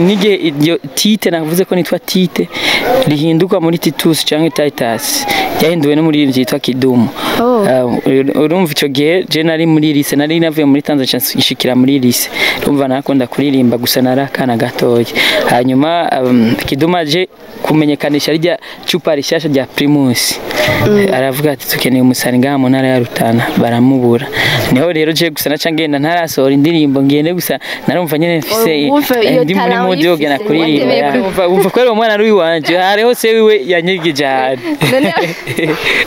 Nige iryo Tite navuze ko nitwa Tite rihinduka muri Titus cyangwa Titus, yahinduwe n'umuririmbyi yitwa Kidumu. Urumva ico gihe je nari muri lycée, nari navuye muri Tanzania nshikira muri lycée, urumva nakunda kuririmba gusa narakana gatoya. Hanyuma Kidumu aje kumenyekanisha rya cupa rishasha rya Primus, aravuga ati tukeneye umusani ngaha mu ntara ya Rutana, baramubura. Niho rero je gusa naca ngenda ntarasohora indirimbo, ngende gusa narumva nyene mfise ndi muri mood yo kugenda kuririmba. Wumva ko ari umwana ari wanje, hariho se wiwe yanyigije ahantu.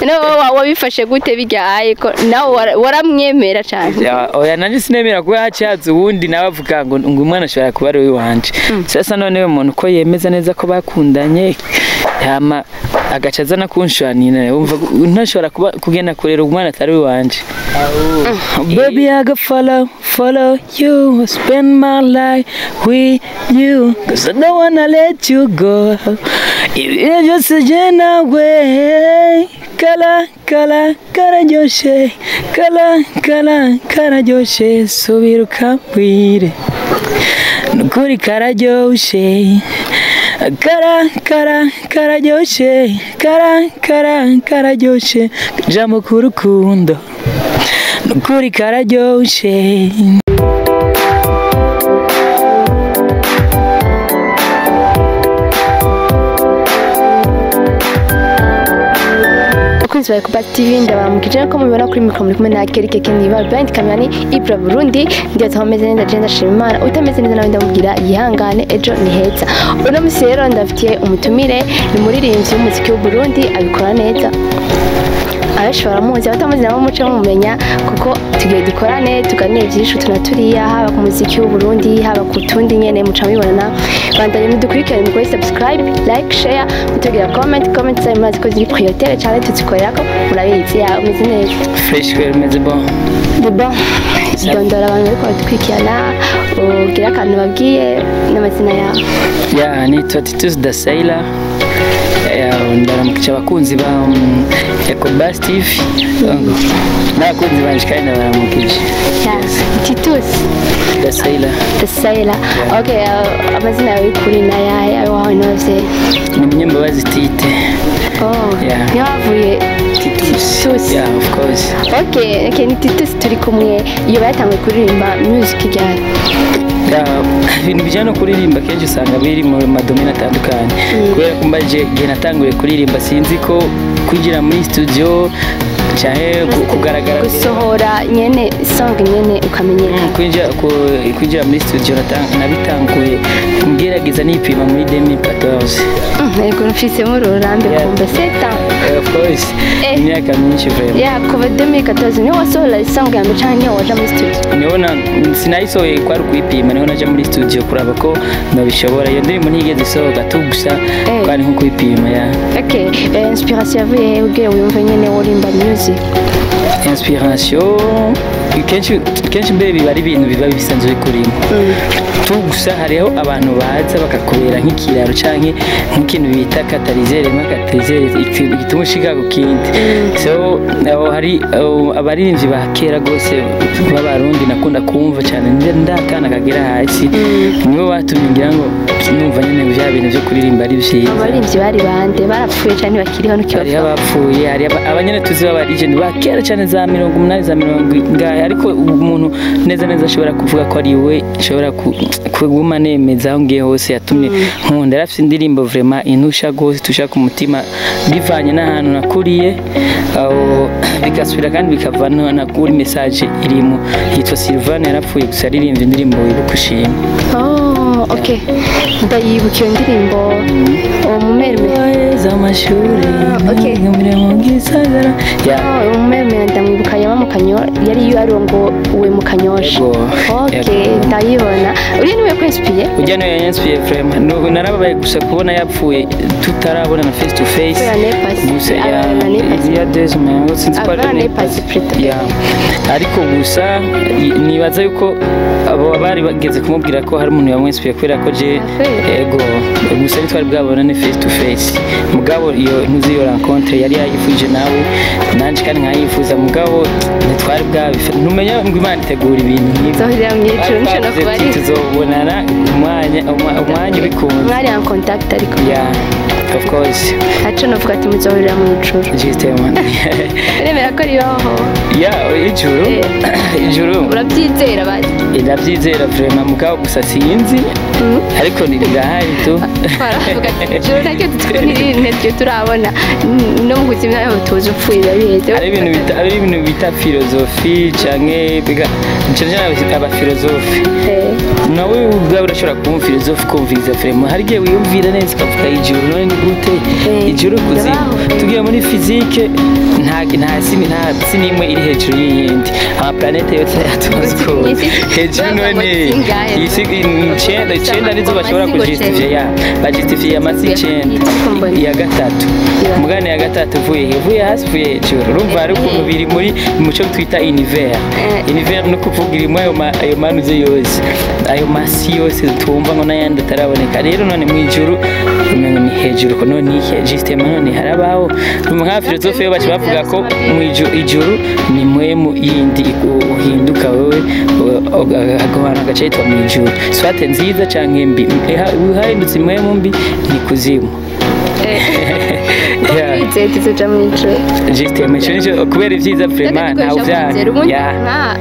None wabifashe gute bijya ko nawe waramwemera cyane? Oya, nanje sinemera kuba hacihaza uwundi nawe avuga ngo umwana ashobora kuba ari wanje. Sasa none umuntu ko yemeza neza ko bakundanye hama agaca azana kunshanira, wumva ntashobora kuba kugenda kurera umwana atari wanje. Baby, I go follow, follow you, spend my life with you, 'cause I don't wanna let you go. Ibintu byose je nawe, kala kala kararyoshe, kala kala kararyoshe, subira ukambwire nukuri kararyoshe, kara kara kararyoshe, kara kara kararyoshe, jambo kurukundo nukuri kararyoshe. Abakunzi ba Ecobus TV, ndabaramukije ko mubibona kuri mikoro muri kumwe na Kelly Keke niba Blind Kamera Ibra Burundi. Ndiye aho meze neza, je ndashima Imana. Utameze neza nawe ndamubwira yihangane, ejo ni heza. Uno musi rero ndafitiye umutumire, ni umuririmbyi w'umuziki w'u Burundi, abikora neza. Abenshi baramuzi, abatamuzi nabo muce mumenya, kuko tugiye dukorane tuganire byinshi tunaturiya, haba ku muziki w'u Burundi, haba ku tundi nyene muca mubibona. Bandanye mudukurikirane, mukore subscribe, like, share, mutugira comment zanyu murazi ko ziri prioritaire cyane, tuzikorerako murabizi. Ya umeze neza? Fresh kweli, umeze bon. De bon. Dondora abantu bariko baradukurikirana, ugira akantu babwiye n'amazina yawe. Ya, nitwa Titus Dasaila. Ndaramukije abakunzi ba Ecobus TV n'abakunzi banje kandi ndabaramukije. Titus Dasaila. Dasaila. Okay, amazina yawe y'ukuri ni ayahe, ayo wahawe n'abavyeyi? Ni Munyembabazi Tite. Oh, niho havuye Titus. Yeah, of course. Okay, ni Titus turi kumwe. Iyo batanguye kuririmba music ryari? Ibintu bijyana no kuririmba kenshi usanga biri mu madomene atandukanye. Kubera ko mbaje igihe natanguye kuririmba sinzi ko kwinjira muri studio canke kugaragara gusohora nyene song nyene ukamenyekana. Kwinjira muri studio nabitanguye ngerageza nipima muri 2014. Yego, mfisemo ururambe kumva 7 ans. Of course. Imyaka myinshi vraiment. Yeah, kuva 2014 niho wasohora song ya mbere canke niho waja muri studio? Niho sinayisohoye, kwari kuyipima, niho naja muri studio kuraba ko nabishobora. Iyo ndirimbo ntiyigeze isohoka tu, gusa kwari nko kuyipima ya. Okay, inspiration yavuye he ubwiye wiyumve nyene worimba music? Inspiration kenshi mbere biba ari ibintu biba bisanzwe kurimo tu, gusa hariho abantu baza bakakubera nk'ikiraro canke nk'ikintu bita catalyseur, nka catalyseur gituma ushika ku kindi. So aho hari abaririmbyi ba kera gose b'abarundi nakunda kumva cyane ndakana kagera hasi, nibo batumye ngira ngo numva nyene bya bintu byo kuririmba ari vyiza. Abaririmbyi bari bande barapfuye cyane bakiriho hariho ntukibavuga? Abapfuye, hari abanyene tuzi b'abarigeni ba kera cyane za 80 za mirongo ingahe, ariko umuntu neza neza ashobora kuvuga ko ari we ashobora kuguma nemeza aho ngiye hose yatumye nkunda. Yarafise indirimbo vraiment intusha gose, tusha ku mutima bivanye n'ahantu nakuriye, aho bigasubira kandi bikava na kuri message irimo. Yitwa Sylvane, yarapfuye, gusa yaririmbye indirimbo Wibuka Ushime. Oh, okay. Ndayibuka iyo ndirimbo. Uwo mumerme. Z'amashuri. Okay. Mu gisagara. Yeah. Oh, umumerme ndamwibuka, yaba mu Kanyosha, yari yarongowe mu Kanyosha. Yego. Okay, Yego. ndayibona. Uriya niwe yakwinspiye? Ujya niwe yanyansipiye vraiment. Narababaye gusa kubona yapfuye tutarabona na face to face. Kubera l'année passée. Gusa Ah, l'année passée. il y a 2 semaines, sinzi ko ari Avant l'année l'année passée, plutôt. Yeah. Ariko gusa nibaza yuko abo bari bageze kumubwira ko hari umuntu yamwinspiye, kubera ko je ego gusa ntitwari bwabonane face to face. Mugabo iyo ntuzi iyo rencontre yari yayifuje nawe nanje kandi nkayifuza, mugabo ntitwari bwabife. Ntumenya ngo Imana itegura ibintu nk'ibi. Zohurira mu ijuru nshobora kuba ari Tuzobonana Umwanya ubikunze. Mwari en contact ariko? Yeah, of course. Aco novuga ati muzohurira mu ijuru. Justement. Uremera ko ribaho? Yeah, ijuru, ijuru. Urabyizera basi? Ndabyizera vraiment, mugabo gusa sinzi, ariko ni rirahari tu. Baravuga ati ijuru naryo ntiryo turabona, no mu kuzimya naho tuzi upfuye biba biheze. Hari ibintu bita philosophie canke biga cyane cyane abafilozofe. Nawe ubwawe urashobora kuba umufilozofe, ukumviriza vraiment. Hari igihe wiyumvira neza ukavuga ijuru none ni gute, ijuru, kuzimu. Ndabaho. Tugiye muri physique, nta si n'imwe iri hejuru y'iyindi, amaplanete yose atunze uko hejuru. Bavuga ngo None zingahe? isi icenda nizo bashobora Amasi ngo kujustifia, ya bajustifia amasi icenda. Iya gatatu, umugani ya gatatu uvuye he? Uvuye hasi, uvuye hejuru? Urumva hari ukuntu biri muri muco twita univers. Univers no kuvuga irimo ayo manuze yose, ayo masi yose twumva ngo n'ayandi ataraboneka. Rero none mu ijuru umengo ni hejuru ko none iki justement none harabaho? Urumva nka filozofe yo baca bavuga ko mu ijuru ni mwemu yindi uhinduka wewe agahantu agace yitwa mu ijuru, soit nziza canke mbi. Uhahindutse imwemu mbi ni kuzimu. Yeah. Twizeye tuzoja mu ijuru. Justement, ico nico kubera ivyiza vraiment ntawe Ubundi uvyanka.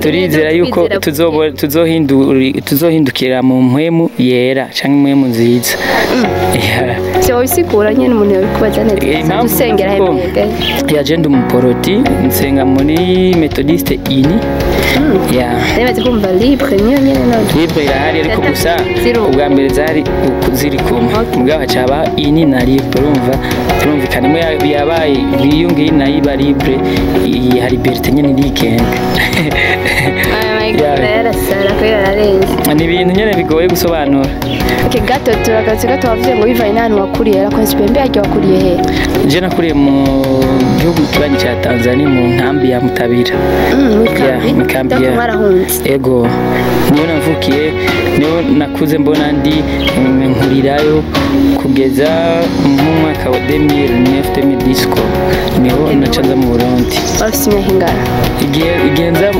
Turizera yuko tuzohindukira mu mpwemu yera canke impwemu nziza. Yeah. Vyo bisigura nyene umuntu yabikubaza neza. Impamvu Usengera kuko hemwebwe? Yaje ndi umuporoti, nsenga muri Methodiste ini. Yeah. Nemaze kumva libre niyo nyene none. Libre irahari, ariko gusa Ziri ubwa mbere zari ziri kumwe, mugabo hacaba ini na libre. Urumva turumvikana, imwe yabaye biyungiye nayo iba libre, iyi hari liberté nyene irigenga. Oh my God, yarasara kubera ararenze. Ni ibintu nyene bigoye gusobanura. Okay, gato turagaze gato. Wavuze ngo bivanye n'ahantu wakuriye, yarakonsipe mbe harya wakuriye he? Je nakuriye mu gihugu kibanyi ca Tanzania, mu nkambi ya Mutabira. Muri kambi? Yeah, mu kambi, Donc yeah. mwarahunze? Ego, niho navukiye, niho nakuze, mbona ndi nkurirayo kugeza mu mwaka wa 2009, 2010 ko niho naca nza mu Burundi. Wari ufise imyaka ingana? Igihe nza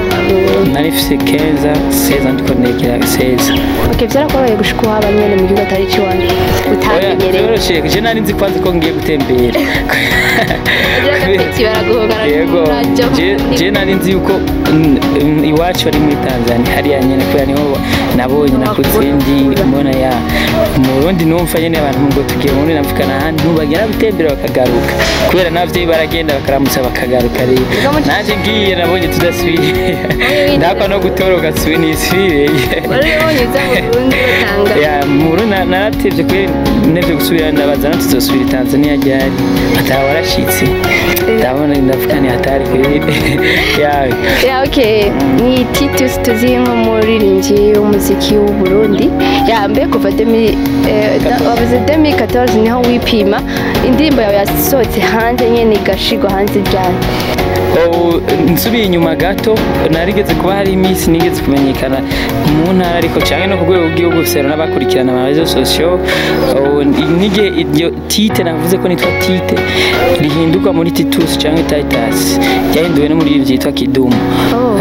nari mfise 15, 16, ndiko negera 16. Okay, vyarakoroheye gushika uhaba nyene mu gihugu atari iciwanyu Oya, utamenyereye? vyoroshe, je nari nzi kwanza ko ngiye gutembera. Ugira agapeti baraguhogara. Yego. Uraja Je nari nzi yuko iwacu ari muri Tanzania hariya nyene, kubera niho nabonye nakuze ndi mbona ya mu Burundi. Numva nyene abantu ngo tugiye mu Burundi, navuga ahandi ntubagera gutembera bakagaruka, kubera n'abavyeyi baragenda bakaramutsa bakagaruka. Rero nanje ngiye nabonye tudasubiye, ndakwa no gutoroka nisubireye. Wari ubonye uza mu Burundi batanga? Ya, mu Burundi naratevye kubera nevye gusubira, ndabaza no tuzosubira i Tanzania ryari, ataba warashitse, ndabona ndavuga ni hatari kweli ya. Ya, okay, ni Titus tuzi nk'umuririmbyi w'umuziki w'u Burundi. Ya mbe kuva 2000 wavuze 2014 niho wipima, indirimbo yawe yasohotse hanze nyene igashigwa hanze ryari? Oh, nsubiye inyuma gato, narigeze kuba hari iminsi nigeze kumenyekana mu ntara ariko canke no ku rwego rw'igihugu sero n'abakurikirana ama réseaux sociaux. Oh, n'igihe iryo tite navuze ko nitwa Tite rihinduka muri Titus canke Titus, ryahinduwe n'umuririmbyi yitwa Kidumu. Oh.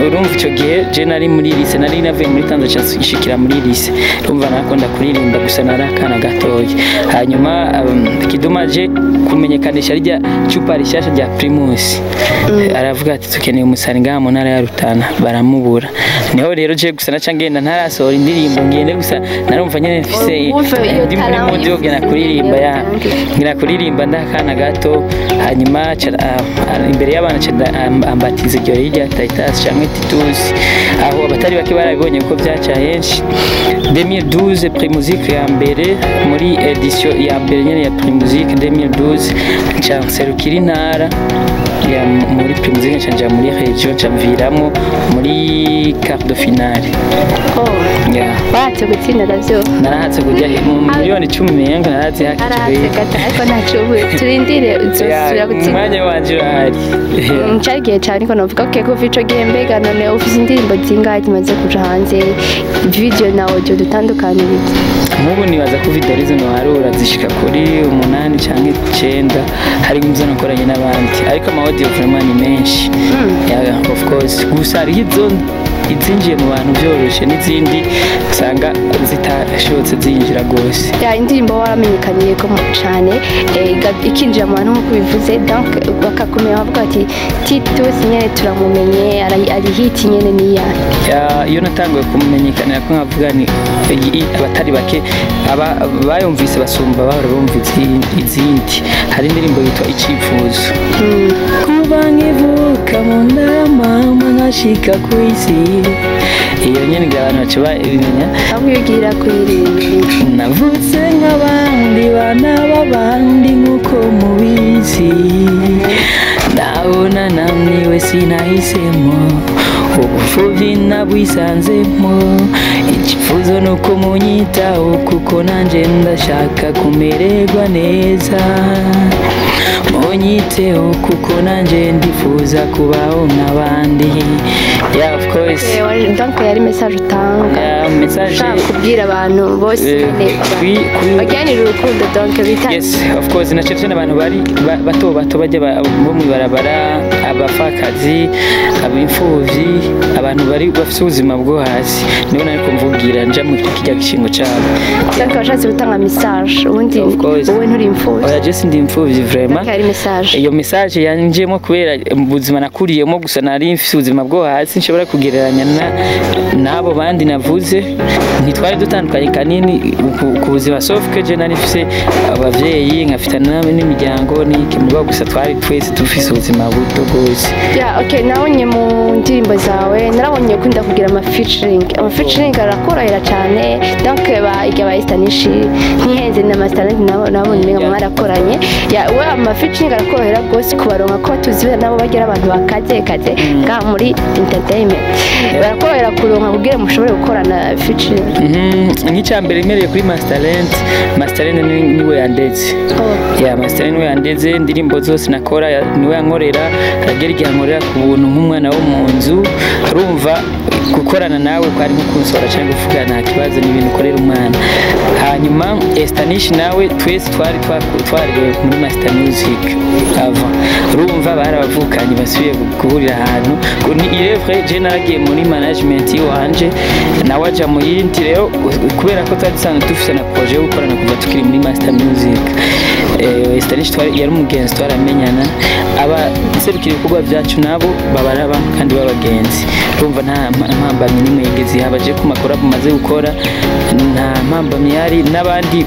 Urumva icyo gihe je nari muri lycée, nari navuye muri Tanzania nshikira muri lycée. Urumva nakunda kuririmba gusa nari akana gatoya. Hanyuma Kidumu aje kumenyekanisha rya cupa rishasha rya Primus, aravuga ati tukeneye umusani ngaha mu ntara ya Rutana, baramubura. Niho rero je gusa naca ngenda ntarasohora indirimbo, ngende gusa narumva nyene mfise Wumva iyo ndi muri talent. mood yo kugenda kuririmba, ya ngira kuririmba ndakana gato. Hanyuma imbere y'abantu ca ambatiza iryo hirya Titus canke Titus, aho abatari bake barabibonye kuko vyaca henshi. 2012 Primusic ya mbere, muri edition ya mbere nyene ya Primusic 2012, nca nserukira intara ya muri Primusic, nca nja muri region, nca mviramo muri quart de finale. Oh. Yeah. Waratse gutsinda ndavyo. Narahatse kujya mu 10,000,000 menga narahatse. Arahatse Hakijwe. gato, ariko ntaco ubu turindire uzosubira gutsinda. Umwanya wanje urahari. Cari igihe cane ko novuga okay, kuva ico gihe mbega none ufise indirimbo zingahe zimaze kuja hanze, video na audio dutandukanirize? Nk'ubu nibaza ko video arizo noharura zishika kuri umunani canke icenda, harimo izo nakoranye n'abandi, ariko ama audio vraiment ni menshi. Yeah, of course, gusa hariho izo izinjiye mu bantu byoroshe n'izindi usanga zitashobotse zinjira rwose. Ya indirimbo waramenyekaniye ko cyane, ikinjira mu bantu nk'uko bivuze, donc bakakumenya bavuga ati Titus nyene turamumenye, ari hit nyene niya. Iyo natanguye kumenyekanira ko nkavuga ni abatari bake aba bayumvise basumba bahora bumvise izindi. Hari indirimbo yitwa Icyifuzo. Kuba nkivuka mu nda ya mama nkashika ku isi, iyo nyene ngira abantu baca babimenya. Aho ugira kuririmba. Navutse nk'abandi bana b'abandi nk'uko mubizi, ndabona namniwe sinahisemo ubupfubyi nabwisanzemo. Icyifuzo ni uko munyitaho kuko nanjye ndashaka kumererwa neza, munyiteho kuko nanjye ndifuza kubaho nk'abandi. Yeah, of course. Donc yari message utanga. Yeah, message ushaka kubwira abantu bose baganira urukundo, donc bita. Yes, of course, na cyane cyane abantu bari bato bato bajya bo mu ibarabara, abapfakazi, abimfuvyi, abantu bari bafite ubuzima bwo hasi, nibo nariko mvugira nja mu kijya gishingo cyabo. Donc washatse gutanga message ubundi Of course. wowe nturi imfuvyi. Oya, je sindi imfuvyi vraiment. Donc yari message. Iyo message yanjemo kubera mu buzima nakuriyemo, gusa nari mfise ubuzima bwo hasi nshobora kugereranya n'abo bandi navuze, ntitwari dutandukanye kanini ku buzima, sauf que je nari mfise abavyeyi nkafite n'imiryango n'iki, mugabo gusa twari twese dufise ubuzima buto rwose. Ya, okay, nabonye mu ndirimbo zawe, narabonye ukunda kugira ama featuring. Ama featuring arakorohera cyane, donc ba iga ba Estanishi ntihenze na Masterland nabo nabonye umenga mwarakoranye. Ya, we ama featuring arakorohera rwose kubaronka ko tuzi nabo bagira abantu bakaze kaze ngaha muri entertainment. Barakorohera kuronka kugira mushobore gukorana featuring. Nk'icya mbere mpereye kuri Masterland, Masterland niwe yandeze. Oh. Ya, Masterland niwe yandeze, indirimbo zose nakora niwe yankorera, aragera igihe ankorera ku buntu nk'umwana wo mu nzu. Urumva gukorana nawe kwari nko kunsora cyangwa kuvuga nta kibazo, ni ibintu ukorera umwana. Hanyuma Estanish nawe twese twari twarerewe muri Master Music ava, urumva barabavukanye basubiye guhurira ahantu. Ngo ni irevre, je naragiye muri management iwanje nawe aja mu yindi. Rero kubera ko twari dusanzwe dufite na projet yo gukorana kuva tukiri muri Master Music, Estanish twari yari umugenzi, twaramenyana, aba nserukira ibikorwa byacu nabo baba ari abantu kandi b'abagenzi. Urumva nta mpambamyi n'imwe yigeze ihaba. Je ku makora bumaze gukora nta mpambamyi yari, n'abandi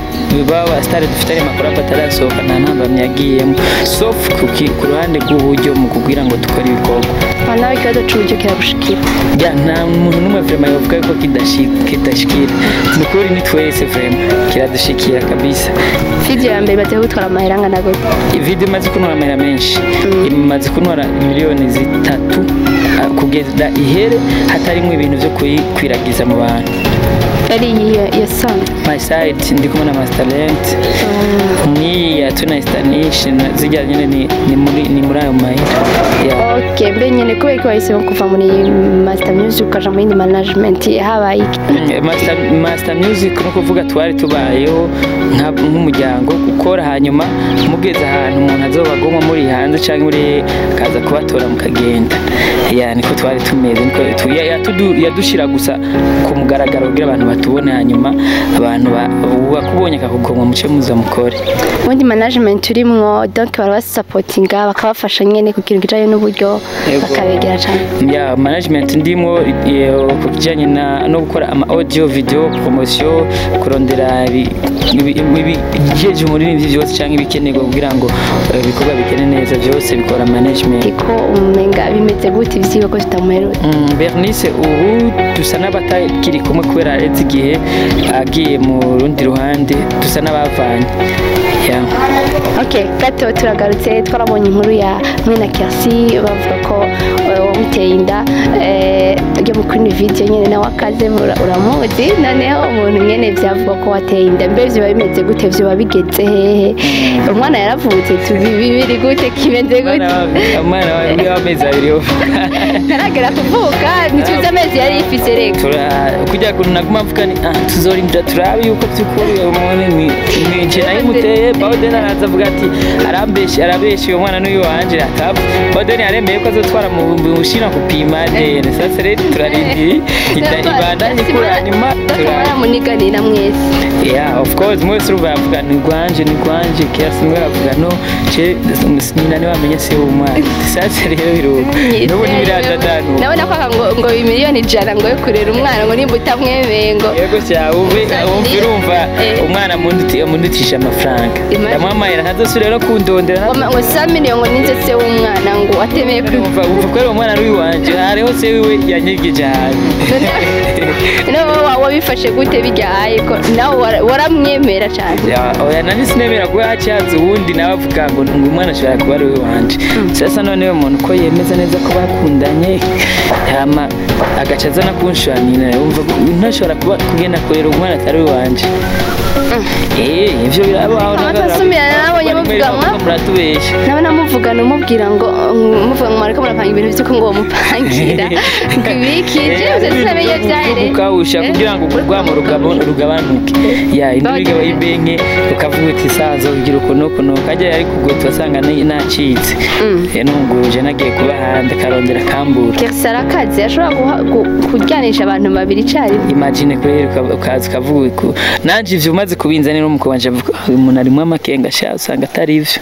baba star dufitanye amakora atarasohoka nta ntambamyi yagiyemo, sauf ku ruhande rw'uburyo mu kugira ngo dukore ibikorwa. Ah, nawe ikibazo c'uburyo kiragushikira? Ya, nta muntu n'umwe vraiment yovuga yuko kidashikira, ni ukuri ni twese vraiment kiradushikira kabisa. Video ya mbere imaze gutwara amahera angana gute? Video imaze kuntwara amahera menshi, imaze kuntwara 3 miliyoni, kugeza ihere hatarimo ibintu byo kuyikwiragiza mu bantu. Yari iyo song? My Side, ndi kumwe na Masterland, n'iyi ya Tuna Stanish zijya nyine ni muri ayo mahera. Yeah. Okay, mbe nyene kubera ko wahisemo kuva muri Master Music ukaja mu yindi management, habaye iki? Master Music no kuvuga twari tubayeho nk'umuryango gukora, hanyuma mugeze ahantu umuntu azoba agomwa muri hanze cyangwa muri akaza kubatora mukagenda. Ya, niko twari tumeze, niko yadushira gusa ku mugaragaro kugira abantu batubone, hanyuma abantu wakubonye akakugomwa muce muza mukore. Ubundi management urimwo, donc barabasapotinga bakabafasha nyene ku kintu kijanye n'uburyo? Yego. Bakabegera cane? Ya, management ndimo ku bijyanye no gukora ama audio video promotion, kurondera ibijeje umuririmbyi byose cyangwa ibikenerwa kugira ngo ibikorwa bigende neza, byose bikora management. Ko umenga bimeze gute ivyiwe ko tutamuherutse? Bernice ubu dusa n'abatakiri kumwe kubera aretse igihe agiye mu rundi ruhande, dusa n'abavanye. Ya. Okay, gato turagarutse, twarabonye inkuru ya mwena Kersi bavuga ko wamuteye inda, yo mu kuri video nyene nawe akaze uramuzi. Noneho umuntu nyene vyavuga ko wateye inda, mbe vyoba bimeze gute, vyoba bigeze hehe? Umwana yaravutse, biri gute, kimeze gute? Umwana w'amezi 2. Ntaragera kuvuka, ntituzi amezi yari yifise reka. Kugira ngo naguma mvuga ni tuzorindira turabe yuko by'ukuri uwo muntu ni nje nayimuteye. Bawden araza avuga ati arambeshe, arabeshe, uwo mwana n'uyu wanje atapfa. Bawden yaremeye ko azotwara mu bushira. Bushinwa gupima ADN. Sasa rero turarindiriye ibandanye ikura, hanyuma Baramuniganira mwese. Yeah, of course, mwese urumva yavuga ni rwanje, ni rwanje. Kiasi mwe yavuga no je nyina niwe wamenye se w'umwana. Sasa rero biruko n'ubu ntibiradadanu. Nabona ko ngo 100 million ngo yo kurera umwana, ngo nimba utamwemeye ngo Yego cya wumve wumve, urumva umwana mundutisha amafaranga, Imagine. ndamuhamayira ntazosubira no kundondera. Ngo 100 million, ngo ninze se w'umwana, ngo atemeye kuri Wumva wumva ko ari umwana ari uwanje, hariho se wiwe yanyigije ahantu. None wowe wabifashe gute bijyaye ko nawe waramwemera cyane? Ya, oya, nani sinemera kuba hacihaza uwundi nawe avuga ngo umwana ashobora kuba ari uwanje. Sasa none uwo muntu ko yemeza neza ko bakundanye, hama agaca azana kunshwanira, wumva ntashobora kuba kugenda kurera umwana atari uwanje. Ivyo birabaho. Abatasumira nabonye muvuga Muratubesha. Nawe namuvugana umubwira ngo muvuga ngo mwariko murapanga ibintu by'uko ngo mupangira ngo ibiki, jewe sinamenye vyahere. Gukawusha kugira ngo urwamo rugabanuke, ya induru igaba ibenke, ukavuga uti saza ugira ukuntu ukuntu kajya yari kugota wasanga nacitse. Nunguruje nagiye kuba ahandi akarondera akambura. Kersi arakaze, ashobora kuryanisha abantu babiri icyarimwe. Imagine kweri, ukaza ukavuga uku nanje ivyo umaze kubinzanira umukobwa wanje avuga: "Ah, uyu muntu arimwo amakenga sha, usanga atari ivyo."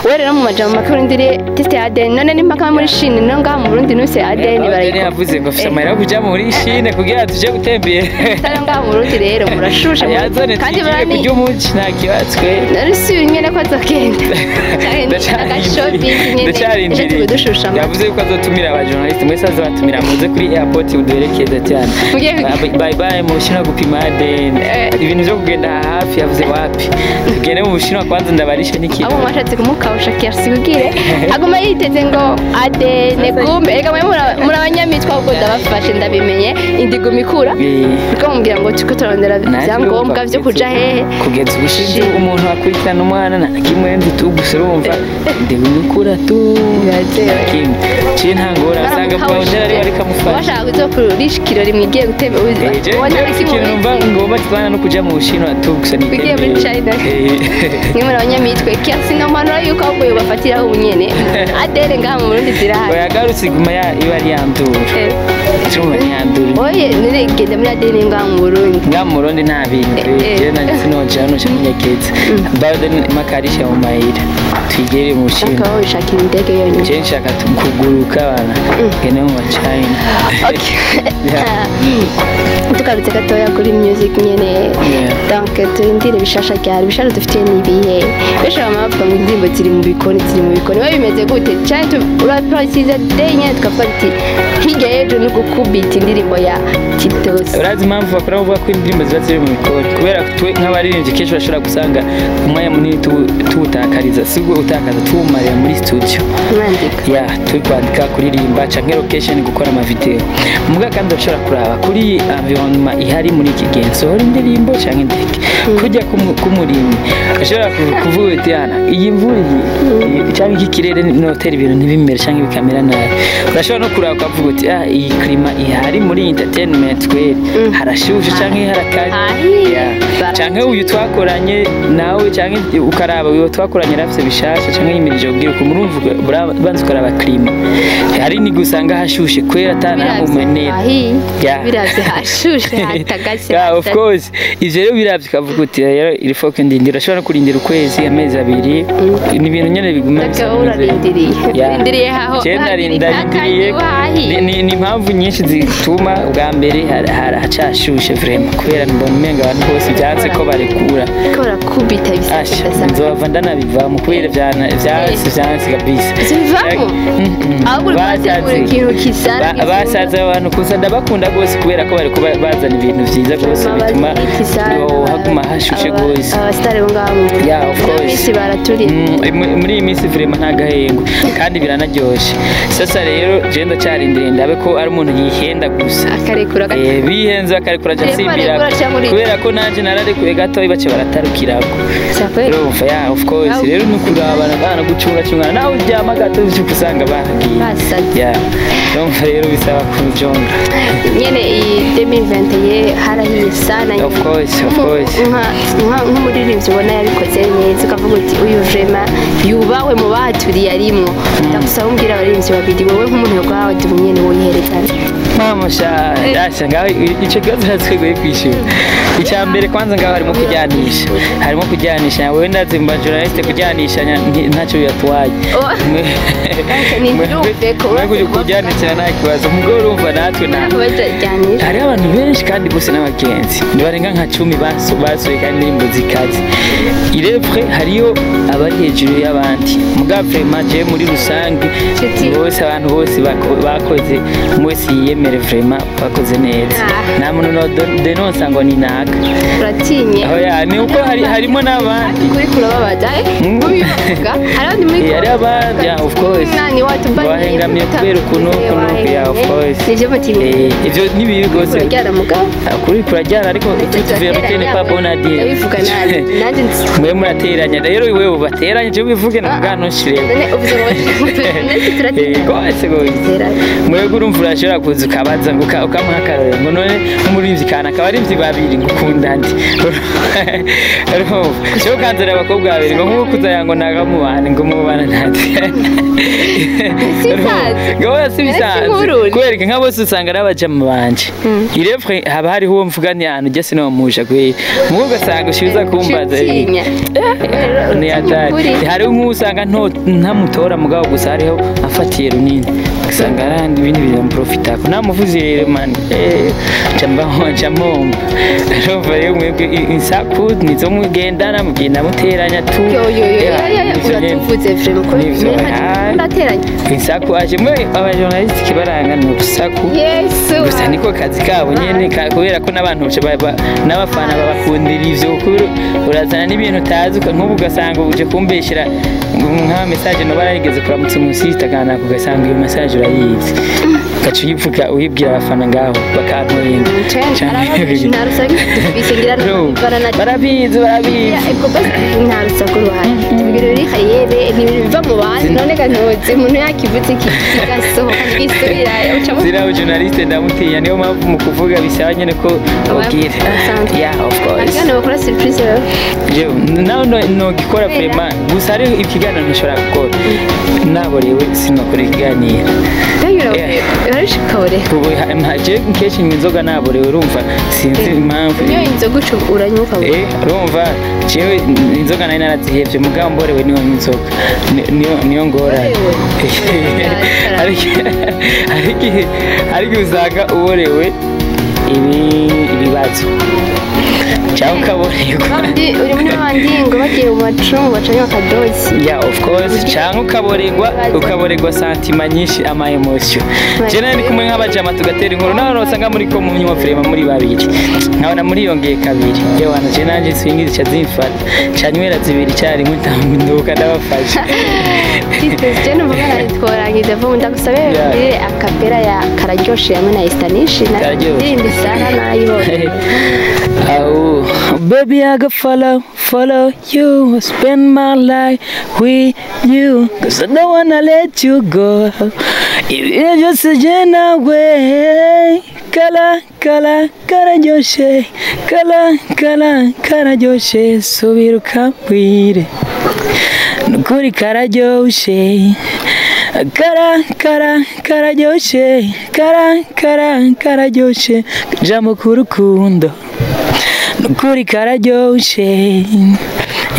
We rero mu majambo make urindiriye test ya ADN, none n'impaka muri Chine no ngaha mu Burundi nuse ADN ADN barayikora. Yavuze ngo afise amahera yo kuja muri Chine kugira tuje gutembera. Tari ngaha mu Burundi rero murashushe Yazane kandi tugire barani kurya umuci, nta kibazo kweri. Nari si nyene ko azogenda canke nyene ejo Ndacarindiriye. tubidushusha. Yavuze yuko azotumira aba journaliste mwese, azabatumira muze kuri airport uduherekeze cyane. Bye bye mu Bushinwa gupima ADN. Ibintu byo kugenda hafi yavuze wapi, tugende mu Bushinwa kwanza ndabarishe n'ikintu. Abo mwashatse kumukawusha Kersi kugire aguma yiteze ngo ADN kumbe reka mwe muri abanyamitwe, ahubwo ndabafashe ndabimenye indiguma ikura niko mubwira ngo turiko turarondera ibyangombwa vyo kuja hehe. Kugeza ubu sinzi umuntu akurikirana umwana nta kimwe nzi tu, gusa urumva ndiguma tu kimwe ciye nta ngorane, usanga Paul ari ariko amufasha. Washaka kuzokurisha ikirori mwigiye gutebe ubona Ikintu numva ngomba kibana no kuja mu Bushinwa tu gusa ni Ugiye muri China. Mwe muri abanyamitwe. Kersi nomanura yuko ahubwo yobafatiraho ubunyene ADN ngaha mu Burundi zirahari. Yagarutse iguma iba ari yandura. Turumva ni yandura. Oye none genda muri ADN ngaha mu Burundi. Ngaha mu Burundi nta bintu. Jewe nanje sinoja hano nshamenyekeza bade makarisha mu mayira, twigere mu Bushinwa. Akaba wishakira indege yonyine. Jewe nshaka kuguruka bana gende mu China. Okay. Tugarutse gatoya kuri music nyene. Donc turindire bishasha ryari? Bishasha dufitiye ni ibihe? Benshi bama bavuga ngo indirimbo ziri mu bikoni, ziri mu bikoni. Biba bimeze gute cyane? Urapurasiza day nyene tukavuga ati hirya y'ejo ni gukubita indirimbo ya Titos. Urazi impamvu bakora bavuga ko indirimbo ziba ziri mu bikoni? Kubera twe nk'abaririmbyi kenshi bashobora gusanga umwanya munini tuwutakariza, si ubwo utakaza, tuwumarira muri studio. Mwandika. Ya, turi kwandika, kuririmba canke location, gukora amavideo. Muga kandi urashobora kuraba kuri environnement ihari muri iki gihe, nsohora indirimbo canke ndeke. Kujya k'umurimyi ashobora kuvuga uti ana iyi mvura iyi canke iki kirere notera ibintu ntibimere canke bikamera nabi. Urashobora no kuraba ukavuga uti ah, iyi climat ihari muri entertainment kweri harashushe canke harakaze. Ahiye. Ya. Canke uyu twakoranye nawe, canke ukaraba uyu twakoranye arafise bishasha canke yimirije kubwira uko murumva, banza ukaraba climat hari ni gusanga hashushe kwera atanahumenera. Ahiye. Yeah. Biravye hashushe hatagase. Yeah, of course, ivyo rero biravye ukavuga uti rero il faut que ndindira. Urashobora no kurindira ukwezi, amezi 2, ni ibintu nyene biguma bisa Ukaba bimeze. urarindiriye. Yeah. Urindiriye haho Je hakiri ndarindiriye. wahiye. Ni impamvu nyinshi zituma. Ubwa mbere haracashushe vraiment, kubera mbona umenga abantu bose byanze ko barekura. Ko barakubita Asha ibisate. nzova ndanabivamo kubera vyanse vyanse kabisa. Zivamo? Ahubwo uri kubategura ikintu kisara. Basaza abantu kuza ndabakunda rwose, kubera ko bariko bazana ibintu vyiza rwose bituma haguma hashushe rwose. Abasitari bo ngaho mu Yeah, of course. minsi baraturiye. Muri iyi minsi vraiment nta gahengwe kandi biranaryoshe. Sasa rero je ndacarindiriye ndabe ko ari umuntu yihenda gusa. Akarekura gato. Bihenze bakarekura aca Reko nsimbira arekura cyangwa uri- kubera ko nanje nararekuye gatoyi bace baratarukirako. Safari. Urumva, yeah, of course. Rero ni ukurabana bana gucungacungana, nawe uryama gato uvyuka usanga bahagiye. Basaze. Yeah, urumva rero bisaba kujonga. Nyene iyi 2021 harahiye sana. Of course, of course. Nk'umuririmbyi ubona yabikoze neza, ukavuga uti uyu vraiment yubahwe mu baturiye arimwo. Ndagusaba umbwira abaririmbyi babiri wowe nk'umuntu yaguhawe nyene woyihereza. Mama sha, dasha ngaho ico kibazo natwegoye kwishura. Icya mbere kwanza ngaho harimo kujyanisha, harimo kujyanisha. Wewe ndazi mba journaliste, kujyanisha ntacyo bibatwaye. Oh. Ni ndumve ko Mwe kujyanisha nta kibazo, mugabo urumva natwe na bajyanisha. Hariho abantu benshi kandi bose n'abagenzi ntibarenga nka 10 basohoye kandi indirimbo zikaze. Irepre hariyo abari hejuru y'abandi, mugabo vraiment jewe muri rusange Nshuti. bose, abantu bose bakoze, umwe wese yiyemere, vraiment bakoze neza. Ah. Nta muntu no denonsa ngo ni naka. Uratinye. Aho ya ni uko hari harimo n'abandi. Kuri kurababaza mubivuga hari abandi muri Eh, hari abandi, yeah, of course. Nani watubaniye? Wahengamiye kubera ukuntu ukuntu, yeah, of course. Nivyo mutima. Eh, ivyo ni bibi rwose. Urajyana mugabo. Kuri kurajyana, ariko toute vérité n'est pas bonne à dire. Ndabivuga nanjye, nanjye Mwe murateranya rero, wewe ubateranye, je bivuge na bwa ntushiremo. None uvuze ngo none turatera. Rwose rwose mwebwe urumva urashobora kuza ukabaza ngo ukamuha akarorero ngo none nk'umuririmvyi kanaka, abarimvyi babiri ngo ukunda nde? Urumva jewe ukanzanira abakobwa babiri ngo nk'uko uzaya ngo nakamubane ngo mubana nande? Sisanzwe. Ngo oya, si bisanzwe. Inkuru. Kubera nka bose usanga ari abajama banje. Irepfwe haba hariho uwo mvuga nti ahantu ujya sinomuja kubera mugo ugasanga ushibiza kumbaza. Utinya. Ni hatari. Hariho nk'usanga ntamutora, mugabo gusa hariho afatiye runini, ugasanga arandi ibindi biramuprofitako namuvuze rero man, nca mbaho nca mpomba. Urumva rero mwebwe insaku nizo mugendana, mugenda muteranya tu. Yo yo yo. Yeah, yo yo. Nivyo nyene. Uratuvuze vraiment ko Nivyo, ah. urateranya. Insaku aje mwe abajournaliste kibaranga ni urusaku. Yesu. Gusa niko kazi kabo nyene, kubera ko n'abantu n'abafana babakundira ivyo, kubera urazana n'ibintu utazi, nk'ubu ugasanga uje kumbeshera nka message noba narigeze kuramutsa umusista kanaka, ugasanga iyo message urayizi, ugaca uyivuga uyibwira abafana ngaho bakantwenga. Nta rusaku dufise ngira. No, barana. Barabizi, barabizi. Ego basi, nta rusaku ruhari, tubwira biri kariyere ni ibintu biva mu bandi. None gantuze umuntu yakivuze kigasohoka gisubira ucamo. Ziriya journaliste ndamutinya, niyo mpamvu mu kuvuga bisaba nyene ko ubwira. Basanzwe. Yeah, of course. Ikiganiro bakora surprise rero. Jewe nawe nogikora vraiment, gusa hariho ikiganiro ntashobora gukora naborewe, sinakora ikiganiro. Urashikore. Ubu je kenshi nywa inzoga naborewe, urumva sinzi impamvu. Iyo inzoga uca uranywa ukabura. Eh, urumva jewe inzoga nari narazihevye, mugabo mborewe niyo nywa inzoga. Niyo ngorane. Hari igihe usanga uborewe ibibazo cyangwa ukaborerwa. Bandi uri muri bandi ngo bagiye mu macumu bacanye akadozi. Yeah, of course, cyangwa ukaborerwa sentiments nyinshi, ama emotion. Je nari kumwe nk'abajama tugatera inkuru nawe usanga muri ko munywa vraiment muri babiri, nkabona muriyongeye kabiri, yewe je nanje swingi zica zimfata, canywera zibiri icyarimwe, nduka ndabafasha. Je numva nari tworangiza vuba, ndagusabe ugire a cappella ya Kararyoshe hamwe na Estanish na Kararyoshe. indirimbo Sara nayibonye. Oh, baby, I go follow, follow you, spend my life with you, 'cause I don't wanna let you go. Ibihe byose je nawe, kala, kala, kararyoshe, kala, kala, kararyoshe, subira ukambwire, nukuri kararyoshe. Kara, kara, kararyoshe, kara, kara, kararyoshe, jambo k'urukundo, nukuri kararyoshe,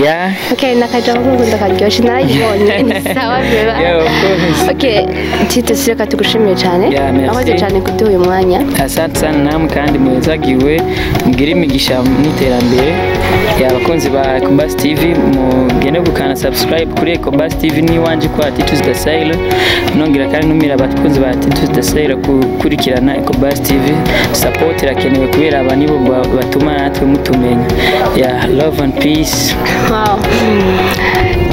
yeah. Okay, nakajambo k'urukundo karyoshe narayibonye, ni sawa beba. Yeah, of course. Okay, Tito, reka tugushimiye cyane. Yeah, merci. Wakoze cyane kuduha uyu mwanya. Asante sana namwe, kandi mwezagiwe mugire imigisha n'iterambere. Abakunzi ba Ecobus TV, mugende gukana subscribe kuri Ecobus TV n'iwanje kwa Titus the Sailor. Nongera kandi numira abakunzi ba Titus the Sailor gukurikirana Ecobus TV. Support irakenewe kubera aba nibo batuma natwe mutumenya. Yeah, love and peace. Wow.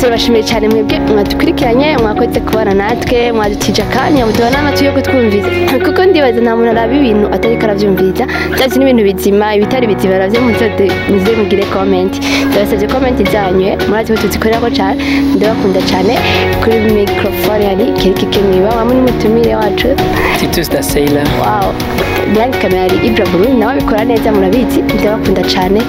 Turabashimiye cyane mwebwe mwadukurikiranye, mwakoze kubana natwe, mwadutije akanya muduha n'amatwi yo kutwumviza, kuko ndibaza nta muntu araba ibintu atariko aravyumviza. Byose n'ibintu bizima, ibitari bizima navyo muze mugire comment. Ndabasabye comment zanyu, murazi ko tuzikorerako cyane. Ndabakunda cyane. Kuri microphone yari Kiriki Keniba hamwe n'umutumire wacu Titus the Sailor. Wow. Behind camera yari Ibra Burundi, nawe abikora neza murabizi. Ndabakunda cyane.